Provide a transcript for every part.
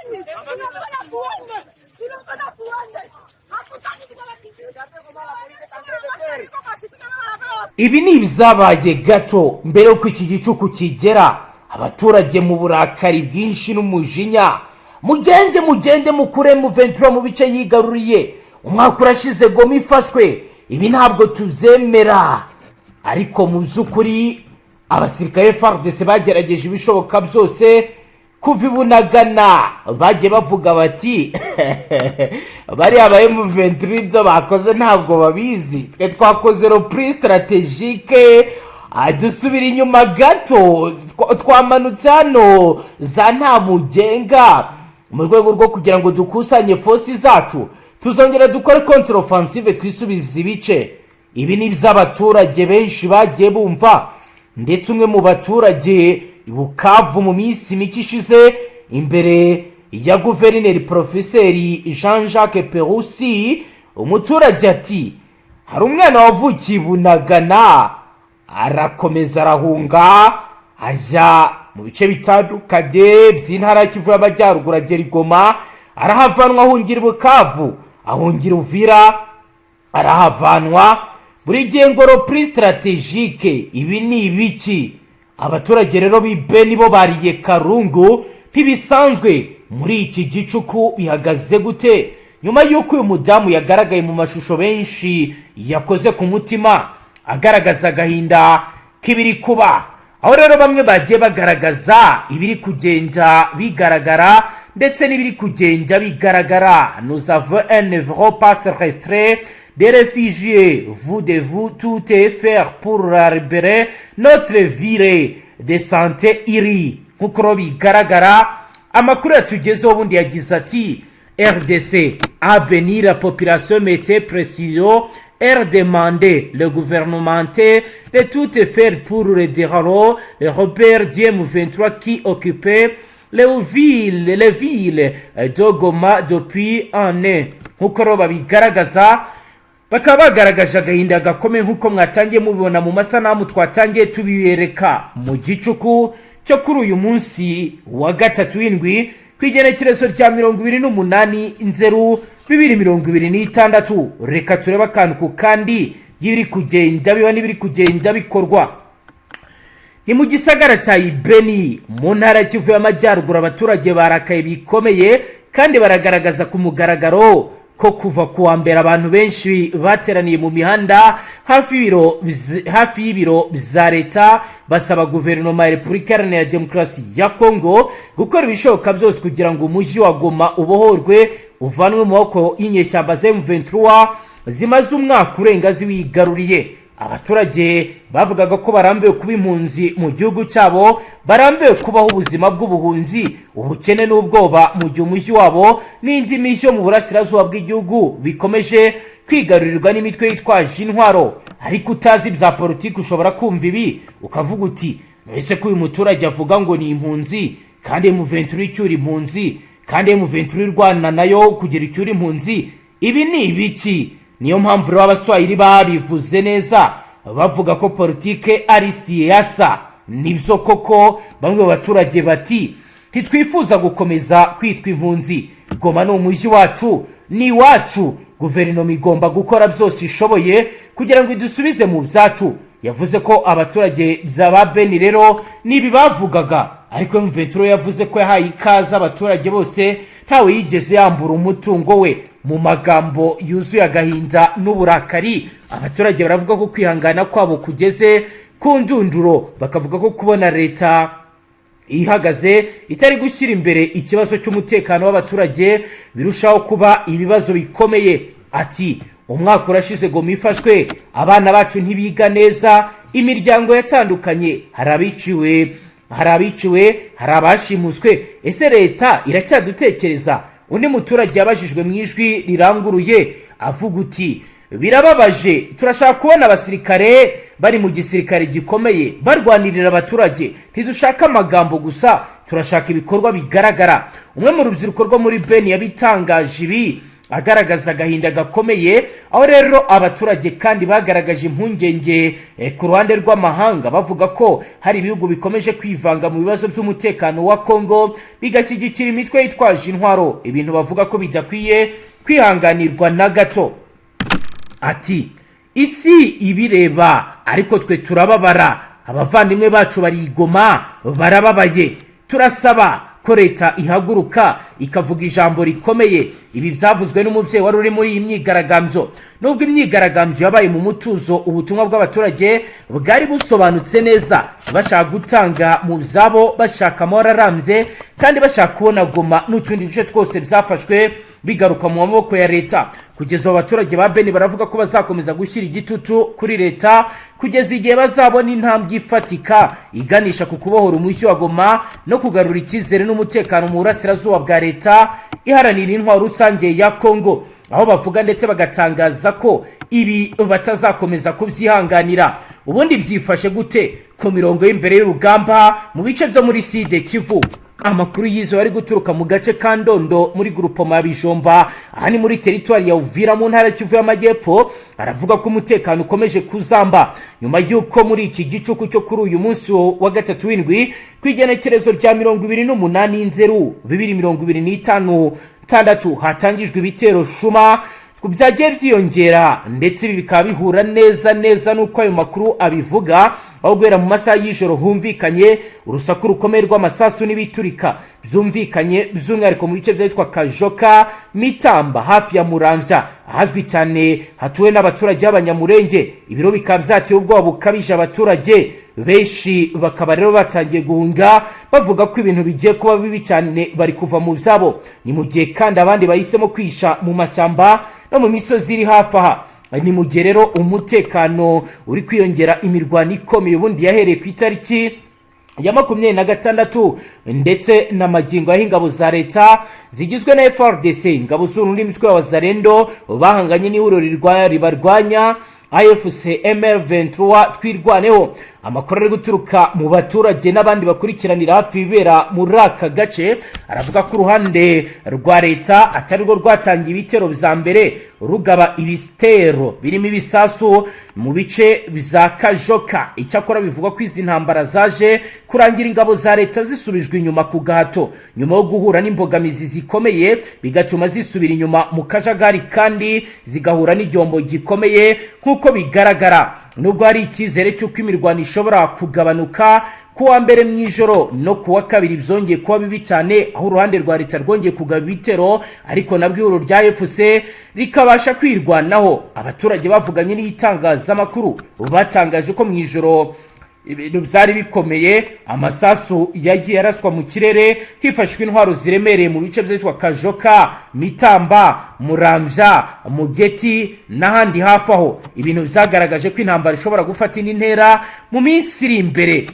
Nyinyi tunapenda tuende, tunapenda tuende, hatutaki. Ibi ni ibyabaye gato mbere y'uko iki gicuku kigera. Abaturage mu burakari bwinshi n'umujinya: "Mugende, mugende, mukure M23 mu bice yigaruriye. Umwaka urashize Goma ifashwe, ibi ntabwo tubyemera." Ariko mu by'ukuri abasirikare FARDC bagerageje ibishoboka byose kuva i Bunagana. Bagiye bavuga bati: "Bariya ba M23 ibyo bakoze ntabwo babizi. Twe twakoze repli stratégique, dusubira inyuma gato, twamanutse hano za Ntamugenga mu rwego rwo kugira ngo dukusanye forces zacu, tuzongera dukore contre offensive, twisubize ibice." Ibi ni iby'abaturage benshi bagiye bumva. Ndetse umwe mu baturage i Bukavu mu minsi mike ishize, imbere ya guverineri Porofeseri Jean Jacques Purusi, umuturage ati: "Hari umwana wavukiye i Bunagana, arakomeza arahunga, ajya mu bice bitandukanye by'intara ya Kivu y'Amajyaruguru, agera i Goma, arahavanwa, ahungira i Bukavu, ahungira Uvira, arahavanwa." Buri gihe ngo repli stratégique, ibi ni ibiki? Abaturage rero b'i Beni bo bariye karungu ntibisanzwe. Muri iki gicuku bihagaze gute, nyuma y'uko uyu mudamu yagaragaye mu mashusho benshi yakoze ku mutima, agaragaza agahinda k'ibiri kuba? Aho rero bamwe bagiye bagaragaza ibiri kugenda bigaragara ndetse n'ibiri kugenda bigaragara: "Nous avons un vrai passe restreint des réfugiés. Vous devez tout faire pour libérer notre ville de santé iri." Nk'uko rero bigaragara, amakuru yatugezeho ubundi yagize ati: "RDC à Beni, la population mettait pression. Elle demandait le gouvernement de tout faire pour le déranger les rebelles du M23 qui occupaient les villes de Goma depuis un an." Nk'uko rero babigaragaza, bakaba bagaragaje agahinda gakomeye, nk'uko mwatangiye mubibona mu masanamu twatangiye tubibereka mu gicuku cyo kuri uyu munsi wa gatatu w'indwi, ku igenekerezo rya 28 Nzeru 2026. Reka turebe akantu ku kandi y'ibiri kugenda biba n'ibiri kugenda bikorwa. Ni mu gisagara cya Ibeni, mu ntara ya Kivu y'Amajyaruguru. Abaturage barakaye bikomeye kandi baragaragaza ku mugaragaro ko kuva ku wa mbere abantu benshi bateraniye mu mihanda hafi y'ibiro bya leta, basaba guverinoma ya Repubulika Iharanira Demokarasi ya Kongo gukora ibishoboka byose kugira ngo umujyi wa Goma ubohorwe, uvanwe mu maboko y'inyeshyamba za M23 zimaze umwaka urenga ziwigaruriye. Abaturage bavugaga ko barambiwe kuba impunzi mu gihugu cyabo, barambiwe kubaho ubuzima bw'ubuhunzi, ubukene n'ubwoba, mu gihe umujyi wabo n'indi mijyi yo mu burasirazuba bw'igihugu bikomeje kwigarurirwa n'imitwe yitwaje intwaro. Ariko utazi ibya politiki ushobora kumva ibi ukavuga uti: "Ese ko uyu muturage avuga ngo ni impunzi, kandi M23 icyura impunzi, kandi M23 irwana nayo kugira icyura impunzi, ibi ni ibiki?" Niyo mpamvu rero Abaswahili babivuze neza, bavuga ko politike ari siyasa. Nibyo koko, bamwe mu baturage bati: "Ntitwifuza gukomeza kwitwa impunzi. Goma ni umujyi wacu, ni iwacu. Guverinoma igomba gukora byose ishoboye kugira ngo idusubize mu byacu." Yavuze ko abaturage ba Beni rero nibi bavugaga, ariko M23 yavuze ko yahaye ikaze abaturage bose, ntawe yigeze yambura umutungo we. Mu magambo yuzuye agahinda n'uburakari, abaturage baravuga ko kwihangana kwabo kugeze ku ndunduro, bakavuga ko kubona leta ihagaze itari gushyira imbere ikibazo cy'umutekano w'abaturage birushaho kuba ibibazo bikomeye. Ati: "Umwaka urashize Goma ifashwe, abana bacu ntibiga neza, imiryango yatandukanye, hari abiciwe, hari abiciwe, hari abashimuswe. Ese leta iracyadutekereza?" Undi muturage yabajijwe mu ijwi riranguruye, avuga uti: "Birababaje. Turashaka kubona abasirikare bari mu gisirikare gikomeye barwanirira abaturage. Ntidushaka amagambo gusa, turashaka ibikorwa bigaragara." Umwe mu rubyiruko rwo muri Beni yabitangaje ibi. agaragaza agahinda gakomeye. Aho rero abaturage kandi bagaragaje impungenge ku ruhande rw'amahanga, bavuga ko hari ibihugu bikomeje kwivanga mu bibazo by'umutekano wa Kongo, bigashyigikira imitwe yitwaje intwaro, ibintu bavuga ko bidakwiye kwihanganirwa na gato. Ati: "Isi ibireba, ariko twe turababara. Abavandimwe bacu barigoma, barababaye. Turasaba ko leta ihaguruka ikavuga ijambo rikomeye." Ibi byavuzwe n'umubyeyi wari uri muri iyi myigaragambyo. Nubwo imyigaragambyo yabaye mu mutuzo, ubutumwa bw'abaturage bwari busobanutse neza: bashaka gutanga mu byabo, bashaka amahoro arambye, kandi bashaka kubona Goma n'utundi duce twose byafashwe bigaruka mu maboko ya leta. Kugeza ubu, abaturage ba Beni baravuga ko bazakomeza gushyira igitutu kuri leta kugeza igihe bazabona intambwe ifatika iganisha ku kubohora umujyi wa Goma no kugarura icyizere n'umutekano mu burasirazuba bwa Leta Iharanira Intwaro Rusange ya Kongo, aho bavuga ndetse bagatangaza ko ibi batazakomeza kubyihanganira. Ubundi byifashe gute ku mirongo y'imbere y'urugamba mu bice byo muri Sud Kivu? Amakuru yizewe ari guturuka mu gace ka Ndondo muri groupement ya Bijomba, aha ni muri teritwari ya Uvira mu ntara Kivu y'Amajyepfo, aravuga ko umutekano ukomeje kuzamba nyuma y'uko muri iki gicuku cyo kuri uyu munsi wa gatatu w'indwi, ku igenekerezo rya 28 Nzeru 2026, hatangijwe ibitero shuma byagiye byiyongera, ndetse ibi bikaba bihura neza neza n'uko ayo makuru abivuga, aho guhera mu masaha y'ijoro humvikanye urusaku rukomeye rw'amasasu n'ibiturika byumvikanye by'umwihariko mu bice byitwa Kajoka, Mitamba, hafi ya Muramvya, ahazwi cyane hatuwe n'abaturage b'Abanyamurenge. Ibiro bikaba byateye ubwoba bukabije abaturage benshi, bakaba rero batangiye guhunga, bavuga ko ibintu bigiye kuba bibi cyane, bari kuva mu byabo. Ni mu gihe kandi abandi bahisemo kwihisha mu mashyamba no mu misozi iri hafi aha. Ni mu gihe rero umutekano uri kwiyongera. Imirwano ikomeye ubundi yahereye ku itariki ya 26, ndetse na magingo aho ingabo za leta zigizwe na FARDC, ingabo z'Urundi, imitwe ya Wazalendo, bahanganye n'ihuriro ribarwanya AFC M23 Twirwaneho. Amakuru ari guturuka mu baturage n'abandi bakurikiranira hafi ibibera muri aka gace aravuga ko uruhande rwa leta atari rwo rwatangiye ibitero bya mbere, rugaba ibitero birimo ibisasu mu bice bya Kajoka. Icyakora bivugwa ko izi ntambara zaje kurangira ingabo za leta zisubijwe inyuma ku gahato, nyuma yo guhura n'imbogamizi zikomeye, bigatuma zisubira inyuma mu kajagari kandi zigahura n'igihombo gikomeye nk'uko bigaragara. Nubwo hari icyizere cy'uko imirwano ishobora kugabanuka, ku wa mbere mu ijoro no ku wa kabiri byongeye kuba bibi cyane, aho uruhande rwa leta rwongeye kugaba ibitero, ariko nabwo ihuriro rya AFC rikabasha kwirwanaho. Abaturage bavuganye n'itangazamakuru batangaje ko mu ijoro ibintu byari bikomeye, amasasu yagiye araswa mu kirere hifashishwa intwaro ziremereye mu bice byitwa Kajoka, Mitamba, Muramvya, Mugeti n'ahandi hafi aho, ibintu byagaragaje ko intambara ishobora gufata indi ntera mu minsi iri imbere.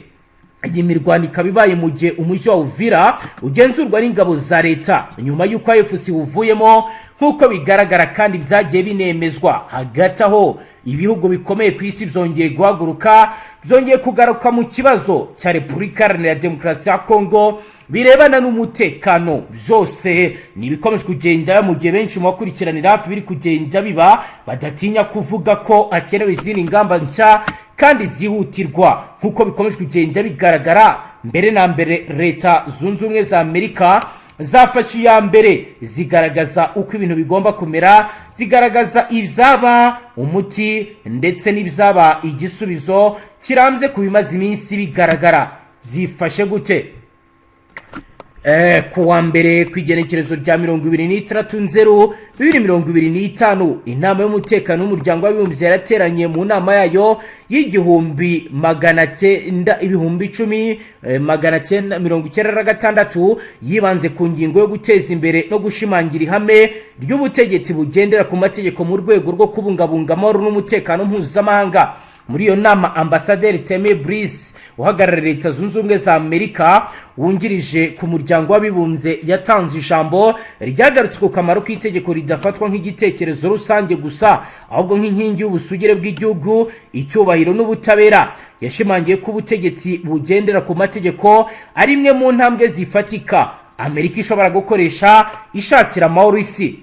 Iyi mirwano ikaba ibaye mu gihe umujyi wa Uvira ugenzurwa n'ingabo za leta nyuma y'uko AFC uvuyemo, nk'uko bigaragara kandi byagiye binemezwa. Hagati aho, ibihugu bikomeye ku isi byongeye guhaguruka, byongeye kugaruka mu kibazo cya Repubulika Iharanira Demokarasi ya Kongo birebana n'umutekano. Byose ni ibikomeje kugenda mu gihe benshi mu bakurikiranira hafi biri kugenda biba badatinya kuvuga ko hakenewe izindi ngamba nshya kandi zihutirwa, nk'uko bikomeje kugenda bigaragara. Mbere na mbere, Leta Zunze Ubumwe za Amerika zafashe iya mbere, zigaragaza uko ibintu bigomba kumera, zigaragaza ibyaba umuti ndetse n'ibyaba igisubizo kirambye ku bimaze iminsi bigaragara. Byifashe gute? Ku wa mbere, ku igenekerezo rya 26 Nzeru 2025, Inama y'Umutekano w'Umuryango w'Abibumbye yarateranye mu nama yayo y'igihumbi magana cyenda 10996, yibanze ku ngingo yo guteza imbere no gushimangira ihame ry'ubutegetsi bugendera ku mategeko mu rwego rwo kubungabunga amahoro n'umutekano mpuzamahanga. Muri iyo nama, Ambasaderi Tammy Bruce, uhagarariye Leta Zunze Ubumwe za Amerika wungirije ku Muryango w'Abibumbye, yatanze ijambo ryagarutse ku kamaro k'itegeko ridafatwa nk'igitekerezo rusange gusa, ahubwo nk'inkingi y'ubusugire bw'igihugu, icyubahiro n'ubutabera. Yashimangiye ko ubutegetsi bugendera ku mategeko ari imwe mu ntambwe zifatika Amerika ishobora gukoresha ishakira amahoro isi.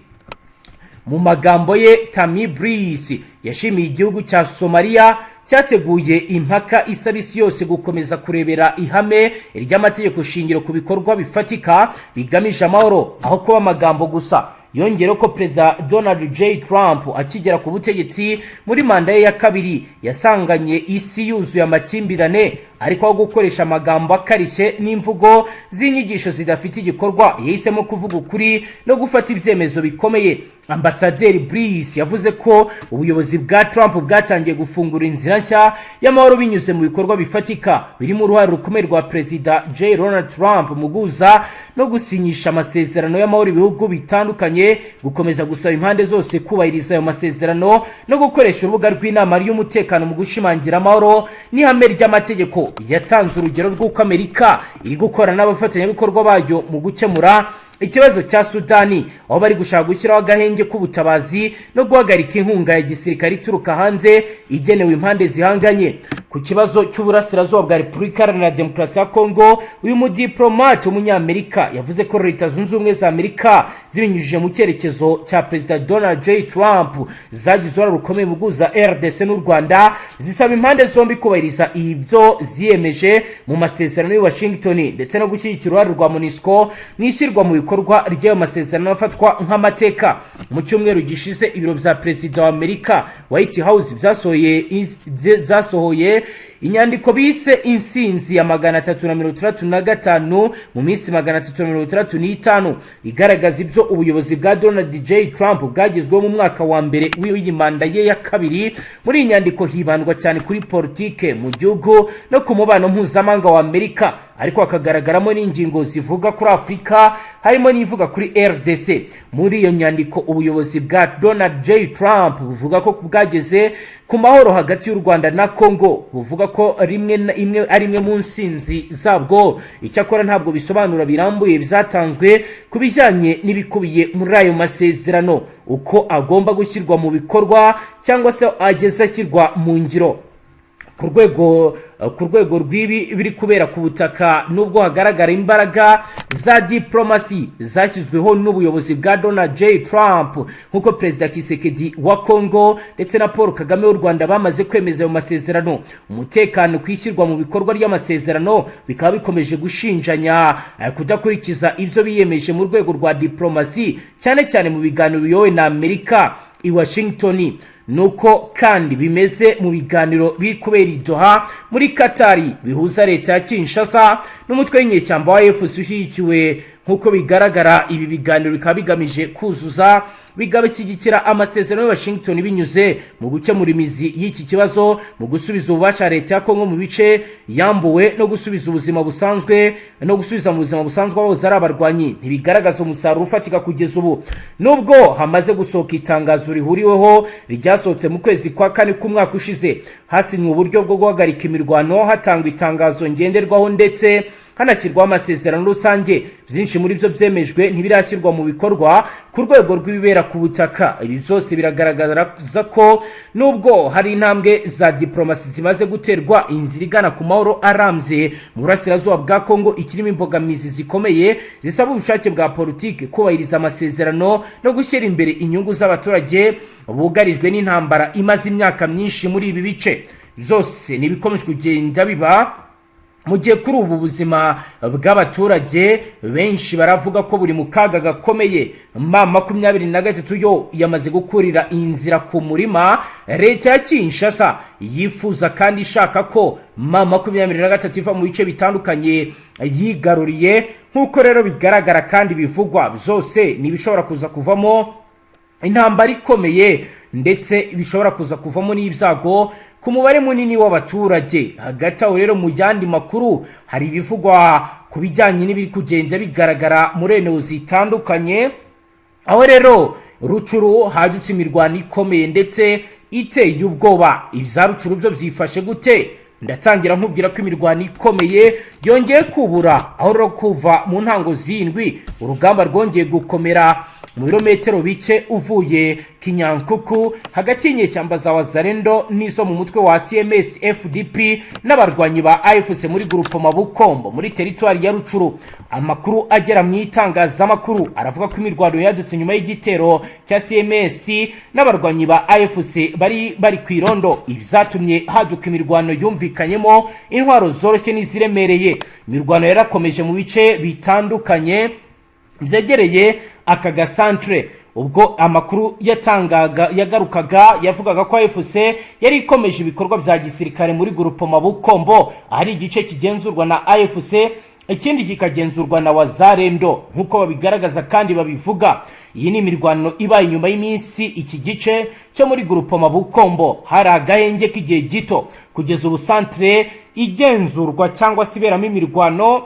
Mu magambo ye, Tammy Bruce yashimiye igihugu cya Somaliya cyateguye impaka isaba isi yose gukomeza kurebera ihame ry'amategeko shingiro ku bikorwa bifatika bigamije amahoro aho kuba amagambo gusa. Yongeyeho ko Perezida Donald J Trump akigera ku butegetsi muri manda ye ya kabiri yasanganye isi yuzuye amakimbirane, ariko aho gukoresha amagambo akarishye n'imvugo z'inyigisho zidafite igikorwa, yahisemo kuvuga ukuri no gufata ibyemezo bikomeye. Ambasaderi Bruce yavuze ko ubuyobozi bwa Trump bwatangiye gufungura inzira nshya y'amahoro binyuze mu bikorwa bifatika, birimo uruhare rukomeye rwa Perezida J Donald Trump mu guhuza no gusinyisha amasezerano y'amahoro ibihugu bitandukanye, gukomeza gusaba impande zose kubahiriza ayo masezerano no gukoresha urubuga rw'inama y'umutekano mu gushimangira amahoro n'ihame ry'amategeko. Yatanze urugero rw'uko Amerika iri gukorana n'abafatanyabikorwa bayo mu gukemura ikibazo cya Sudani, aho bari gushaka gushyiraho agahenge k'ubutabazi no guhagarika inkunga ya gisirikare ituruka hanze igenewe impande zihanganye. Ku kibazo cy'uburasirazuba bwa Repubulika Iharanira Demokarasi ya Kongo, uyu mudiplomate w'Umunyamerika yavuze ko Leta Zunze Ubumwe za Amerika, zibinyujije mu cyerekezo cya Perezida Donald J Trump, zagize uruhare rukomeye mu guhuza RDC n'u Rwanda, zisaba impande zombi kubahiriza ibyo ziyemeje mu masezerano y'i Washington ndetse no gushyigikira uruhare rwa MONUSCO mu ishyirwa mu bikorwa ry'ayo masezerano afatwa nk'amateka. Mu cyumweru gishize, ibiro bya perezida wa Amerika, White House, byasohoye inyandiko bise "Insinzi ya 365 mu minsi 365", igaragaza ibyo ubuyobozi bwa Donald J Trump bwagezweho mu mwaka wa mbere w'iyi manda ye ya kabiri. Muri iyi nyandiko hibandwa cyane kuri politike mu gihugu no ku mubano mpuzamahanga wa Amerika, ariko hakagaragaramo n'ingingo zivuga kuri Afurika, harimo n'ivuga kuri RDC. Muri iyo nyandiko, ubuyobozi bwa Donald J Trump buvuga ko bwageze ku mahoro hagati y'u Rwanda na Congo, buvuga ko rimwe na imwe ari imwe mu nsinzi zabwo. Icyakora ntabwo bisobanura birambuye byatanzwe ku bijyanye n'ibikubiye muri ayo masezerano, uko agomba gushyirwa mu bikorwa cyangwa se ageze ashyirwa mu ngiro. Ku rwego rw'ibi biri kubera ku butaka, nubwo hagaragara imbaraga za diplomasi zashyizweho n'ubuyobozi bwa Donald J Trump, nk'uko Perezida Tshisekedi wa Congo ndetse na Paul Kagame w'u Rwanda bamaze kwemeza ayo masezerano, umutekano ku ishyirwa mu bikorwa ry'amasezerano bikaba bikomeje gushinjanya kudakurikiza ibyo biyemeje mu rwego rwa diplomasi, cyane cyane mu biganiro biyobowe na Amerika i Washington. Nuko kandi bimeze mu biganiro biri kubera i Doha muri Katari bihuza leta ya Kinshasa n'umutwe w'inyeshyamba wa AFC ushyigikiwe. Nk'uko bigaragara, ibi biganiro bikaba bigamije kuzuza bigashyigikira amasezerano ya Washington binyuze mu gukemura imizi y'iki kibazo, mu gusubiza ububasha leta ya Kongo mu bice yambuwe no gusubiza ubuzima busanzwe no gusubiza mu buzima busanzwe abahoze ari abarwanyi. Ntibigaragaza umusaruro ufatika kugeza ubu, nubwo hamaze gusohoka itangazo rihuriweho ryasohotse mu kwezi kwa kane k'umwaka ushize, hasinywe uburyo bwo guhagarika imirwano, hatangwa itangazo ngenderwaho ndetse hanashyirwaho amasezerano rusange. Byinshi muri byo byemejwe ntibirashyirwa mu bikorwa ku rwego rw'ibibera ku butaka. Ibi byose biragaragaza ko nubwo hari intambwe za diplomasi zimaze guterwa, inzira igana ku mahoro arambye mu burasirazuba bwa Kongo ikirimo imbogamizi zikomeye zisaba ubushake bwa politiki, kubahiriza amasezerano no gushyira imbere inyungu z'abaturage bugarijwe n'intambara imaze imyaka myinshi muri ibi bice. Zose ni ibikomeje kugenda biba mu gihe kuri ubu buzima bw'abaturage benshi baravuga ko buri mu kaga gakomeye. M23 yo yamaze gukurira inzira ku murima leta ya Kinshasa yifuza kandi ishaka ko M23 iva mu bice bitandukanye yigaruriye. Nk'uko rero bigaragara kandi bivugwa, byose ni ibishobora kuza kuvamo intambara ikomeye ndetse bishobora kuza kuvamo n'ibyago ku mubare munini w'abaturage. Hagati aho rero, mu yandi makuru, hari ibivugwa ku bijyanye n'ibiri kugenda bigaragara muri eneo zitandukanye, aho rero Rutshuru hadutse imirwano ikomeye ndetse iteye ubwoba. Ibya Rutshuru byo byifashe gute? Ndatangira nkubwira ko imirwano ikomeye yongeye kubura, aho rero kuva mu ntango z'indwi urugamba rwongeye gukomera. mu birometero bike uvuye Kinyankuku, hagati y'inyeshyamba za Wazalendo n'izo mu mutwe wa CMS FDP n'abarwanyi ba AFC muri Groupement Bukombo muri teritwari ya Rucuru. Amakuru agera mu itangazamakuru aravuga ko imirwano yadutse nyuma y'igitero cya CMS n'abarwanyi ba AFC bari bari ku irondo. Ibyatumye haduka imirwano yumvikanyemo intwaro zoroshye n'iziremereye. Imirwano yarakomeje mu bice bitandukanye byegereye aka gasantere. Ubwo amakuru yatangaga yagarukaga, yavugaga ko AFC yari ikomeje ibikorwa bya gisirikare muri Groupement Bukombo, ahari igice kigenzurwa na AFC, ikindi kikagenzurwa na Wazalendo, nk'uko babigaragaza kandi babivuga. Iyi ni imirwano ibaye nyuma y'iminsi iki gice cyo muri Groupement Bukombo hari agahenge k'igihe gito. Kugeza ubu santere igenzurwa cyangwa se iberamo imirwano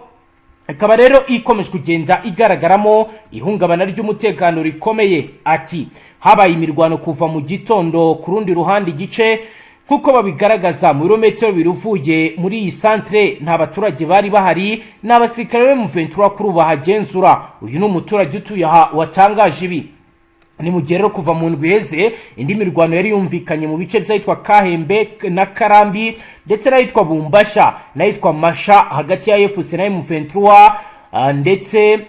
ikaba rero ikomeje kugenda igaragaramo ihungabana ry'umutekano rikomeye. Ati: "Habaye imirwano kuva mu gitondo." Ku rundi ruhande, igice, nk'uko babigaragaza, mu birometero 2 uvuye muri iyi santere, nta baturage bari bahari, ni abasirikare be M23 kuri ubu bahagenzura. Uyu ni umuturage utuye aha watangaje ibi. Ni mu gihe rero kuva mu ndwi iheze indi mirwano yari yumvikanye mu bice by'ahitwa Kahembe na Karambi, ndetse n'ahitwa Bumbasha n'ahitwa Masha, hagati ya AFC na M23, ndetse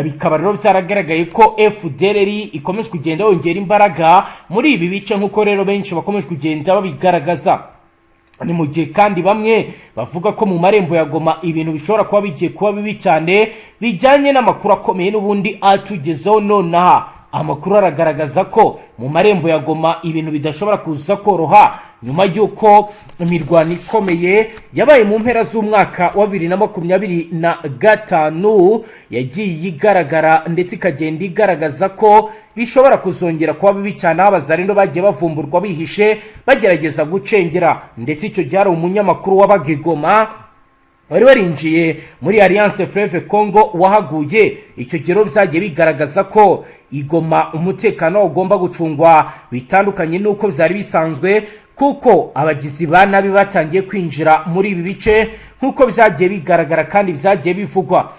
bikaba rero byaragaragaye ko FDLR ikomeje kugenda yongera imbaraga muri ibi bice, nk'uko rero benshi bakomeje kugenda babigaragaza. Ni mu gihe kandi bamwe bavuga ko mu marembo ya Goma ibintu bishobora kuba bigiye kuba bibi cyane, bijyanye n'amakuru akomeye n'ubundi atugezeho nonaha. Amakuru aragaragaza ko mu marembo ya Goma ibintu bidashobora kuza koroha, nyuma y'uko imirwano ikomeye yabaye mu mpera z'umwaka wa 2025 yagiye igaragara, ndetse ikagenda igaragaza ko bishobora kuzongera kuba bibi cyane, aho Abazalendo bagiye bavumburwa bihishe bagerageza gucengera. Ndetse icyo gihe hari umunyamakuru wabaga i Goma wari warinjiye muri Alliance Fleuve Congo wahaguye. Icyo gihe rero byagiye bigaragaza ko igoma umutekano ugomba gucungwa bitandukanye n'uko byari bisanzwe, kuko abagizi ba nabi batangiye kwinjira muri ibi bice, nk'uko byagiye bigaragara kandi byagiye bivugwa.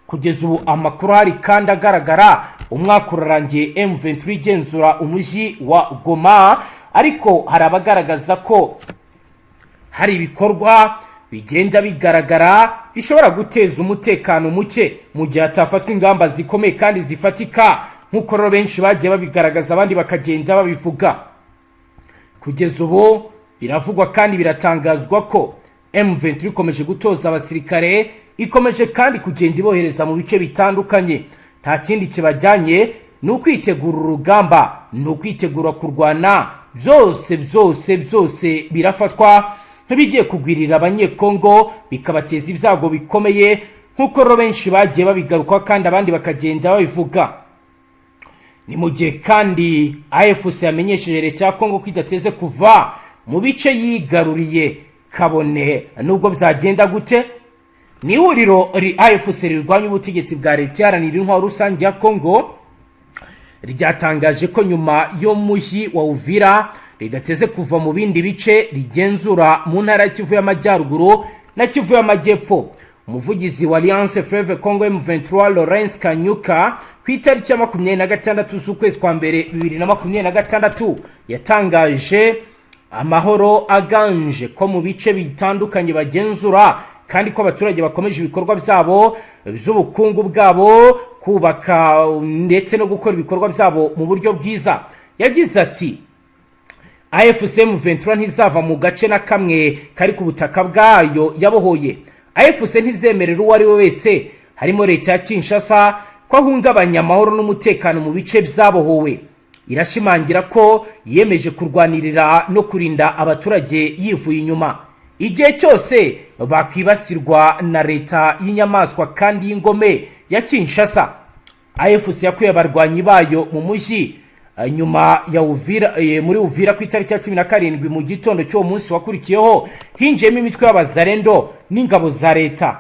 Kugeza ubu amakuru ahari kandi agaragara, umwaka urarangiye M23 igenzura umujyi wa Goma, ariko hari abagaragaza ko hari ibikorwa bigenda bigaragara bishobora guteza umutekano muke mu gihe hatafatwa ingamba zikomeye kandi zifatika, nk'uko rero benshi bagiye babigaragaza, abandi bakagenda babivuga. Kugeza ubu biravugwa kandi biratangazwa ko M23 ikomeje gutoza abasirikare, ikomeje kandi kugenda ibohereza mu bice bitandukanye. Nta kindi kibajyanye, ni ukwitegura urugamba, ni ukwitegura kurwana. Byose byose byose birafatwa nk'ibigiye kugwirira Abanyekongo, bikabateza ibyago bikomeye, nk'uko rero benshi bagiye babigarukaho kandi abandi bakagenda babivuga. Ni mu gihe kandi AFC yamenyesheje leta ya Kongo ko idateze kuva mu bice yigaruriye, kabone nubwo byagenda gute. Ni ihuriro AFC rirwanya ubutegetsi bwa leta iharanira intwaro rusange ya Kongo ryatangaje ko nyuma y'umujyi wa Uvira ridateze kuva mu bindi bice rigenzura mu ntara ya Kivu y'Amajyaruguru na Kivu y'Amajyepfo. Umuvugizi wa Alliance Fleuve Congo M23, Lawrence Kanyuka, ku itariki ya 26 z'ukwezi kwa mbere 2026 yatangaje amahoro aganje ko mu bice bitandukanye bagenzura, kandi ko abaturage bakomeje ibikorwa byabo by'ubukungu bwabo, kubaka ndetse no gukora ibikorwa byabo mu buryo bwiza. Yagize ati: "AFC M23 ntizava mu gace na kamwe kari ku butaka bwayo yabohoye. AFC ntizemerera uwo ari we wese, harimo leta ya Kinshasa, ko ahungabanya amahoro n'umutekano mu bice byabohowe. Irashimangira ko yiyemeje kurwanirira no kurinda abaturage yivuye inyuma igihe cyose bakwibasirwa na leta y'inyamaswa kandi y'ingome ya Kinshasa." AFC yakuye abarwanyi bayo mu mujyi nyuma ya Uvira, muri Uvira ku itariki ya 17. Mu gitondo cy'uwo munsi wakurikiyeho hinjiyemo imitwe y'Abazarendo n'ingabo za leta.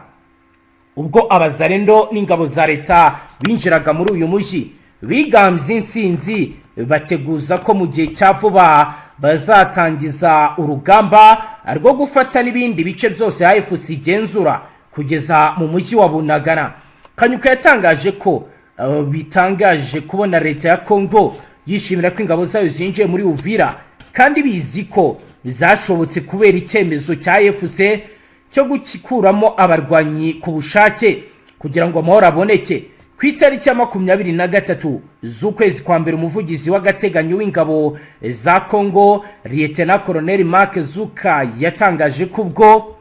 Ubwo Abazarendo n'ingabo za leta binjiraga muri uyu mujyi, bigambye insinzi, bateguza ko mu gihe cya vuba bazatangiza urugamba rwo gufata n'ibindi bice byose AFC igenzura kugeza mu mujyi wa Bunagana. Kanyuka yatangaje ko bitangaje kubona leta ya Congo yishimira ko ingabo zayo zinjiye muri Uvira, kandi bizi ko zashobotse kubera icyemezo cya AFC cyo gukuramo abarwanyi ku bushake kugira ngo amahoro aboneke. Ku itariki ya 23 z'ukwezi kwa mbere, umuvugizi w'agateganyo w'ingabo za Congo, Lieutenant Colonel Mark Zuka, yatangaje ko ubwo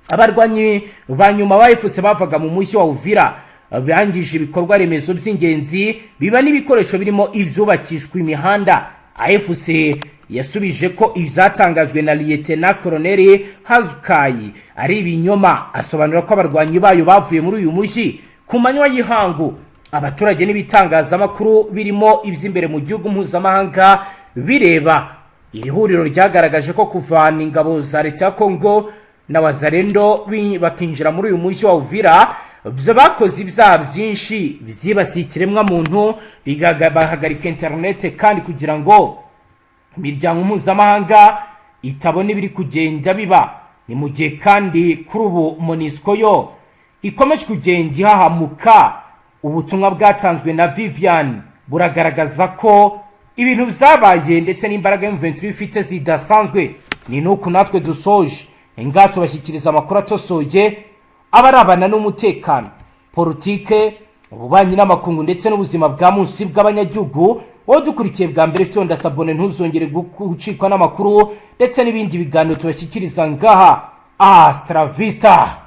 abarwanyi ba nyuma ba AFC bavaga mu mujyi wa Uvira, bangije ibikorwa remezo by'ingenzi, biba n'ibikoresho birimo ibyubakishwa imihanda. AFC yasubije ko ibyatangajwe na Lieutenant Colonel Hazukayi ari ibinyoma, asobanura ko abarwanyi bayo bavuye muri uyu mujyi ku manywa y'ihangu, abaturage n'ibitangazamakuru birimo iby'imbere mu gihugu mpuzamahanga bireba. Iri huriro ryagaragaje ko kuvana ingabo za leta ya Congo na Wazalendo bakinjira muri uyu mujyi wa Uvira, bakoze ibyaha byinshi byibasiye ikiremwamuntu, bahagarika interinete kandi kugira ngo imiryango mpuzamahanga itabona ibiri kugenda biba. Ni mu gihe kandi kuri ubu MONUSCO yo ikomeje kugenda ihahamuka. Ubutumwa bwatanzwe na Vivian buragaragaza ko ibintu byabaye ndetse n'imbaraga M23 ifite zidasanzwe. Ni nuku natwe dusoje ngaha, tubashyikiriza amakuru atosoye aba arabana n'umutekano, politike, ububanyi n'amakungu ndetse n'ubuzima bwa munsi bw'abanyagihugu. Wowe dukurikiye bwa mbere, ufite ndasabone, ntuzongere gucikwa n'amakuru ndetse n'ibindi biganiro tubashyikiriza ngaha. Hasta la vista.